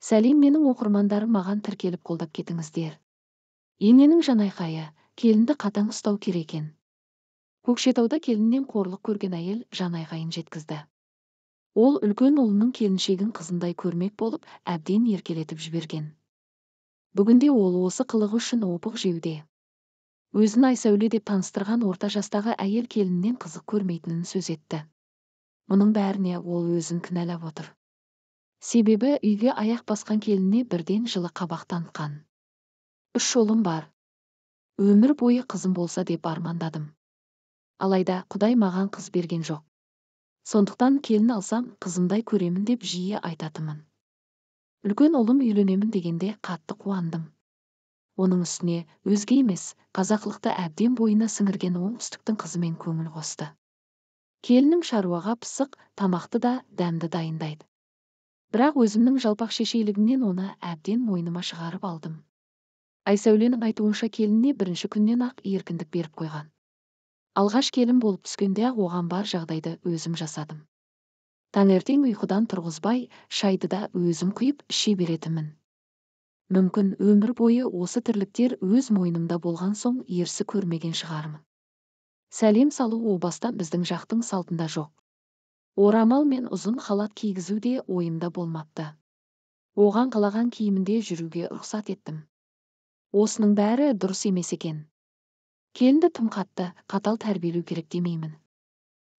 Сәлем, менің оқырмандарым, маған тіркеліп, қолдап кетіңіздер. Ененің жанайқайы: келінді қатаң ұстау керек екен. Көкшетауда келіннен қорлық көрген әйел жанайқайын жеткізді. Ол үлкен ұлының келіншегін қызындай көрмек болып, әбден еркелетіп жіберген. Бүгінде ол осы қылығы үшін опық жеуде. Өзін Айсәуле деп таныстырған орта жастағы әйел келіннен қызық көрмейтінін сөз етті. Мұның бәріне ол өзін кінәлап отыр. Себебі үйге аяқ басқан келініне бірден жылы қабақ танытқан. «Үш ұлым бар. Өмір бойы қызым болса деп армандадым. Алайда Құдай маған қыз берген жоқ. Сондықтан келін алсам, қызымдай көремін деп жиі айтатынмын. Үлкен ұлым үйленемін дегенде қатты қуандым. Оның үстіне өзге емес, қазақылықты әбден бойына сіңірген оңтүстіктің қызымен көңіл қосты. Келінім шаруаға пысық, тамақты да дәмді дайындайды. Бірақ өзімнің жалпақ шешейлігімнен оны әбден мойныма шығарып алдым». Айсәуленің айтуынша, келініне бірінші күннен ақ еркіндік беріп қойған. «Алғаш келін болып түскенде ақ оған бар жағдайды өзім жасадым. Таңертең ұйқыдан тұрғызбай, шайды да өзім құйып іше беретінмін. Мүмкін, өмір бойы осы тірліктер өз мойнымда болған соң ерсі көрмеген шығармын. Сәлем салу о баста біздің жақтың салтында жоқ. Орамал мен ұзын халат кигізу де ойымда болмапты. Оған қалаған киімінде жүруге рұқсат еттім. Осының бәрі дұрыс емес екен. Келінді тым қатты, қатал тәрбиелеу керек демеймін.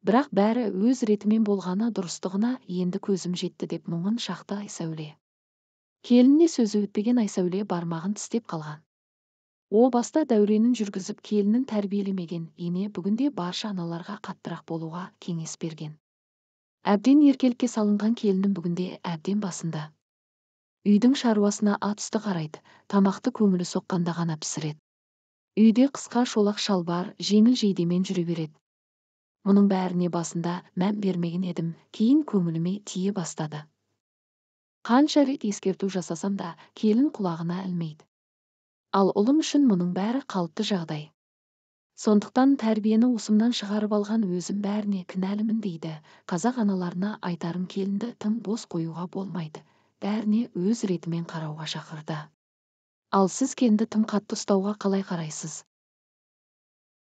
Бірақ бәрі өз ретімен болғаны дұрыстығына енді көзім жетті», – деп мұңын шақты Айсәуле. Келініне сөзі өтпеген Айсәуле бармағын тістеп қалған. О баста дәуренін жүргізіп, келінін тәрбиелемеген ене бүгінде барша аналарға қаттырақ болуға кеңес берген. «Әбден еркелікке салынған келінім бүгінде әбден басында. Үйдің шаруасына ат үсті қарайды, тамақты көңілі соққанда ғана пісіреді. Үйде қысқа шолақ шалбар, жеңіл жейдемен жүре береді. Мұның бәріне басында мән бермеген едім, кейін көңіліме тие бастады. Қанша рет ескерту жасасам да, келін құлағына ілмейді. Ал ұлым үшін мұның бәрі қалыпты жағдай. Сондықтан тәрбиені уысымнан шығарып алған өзім бәріне кінәлімін», – дейді. Қазақ аналарына айтарым: келінді тым бос қоюға болмайды, бәріне өз ретімен қарауға шақырды. Ал сіз келінді тым қатты ұстауға қалай қарайсыз?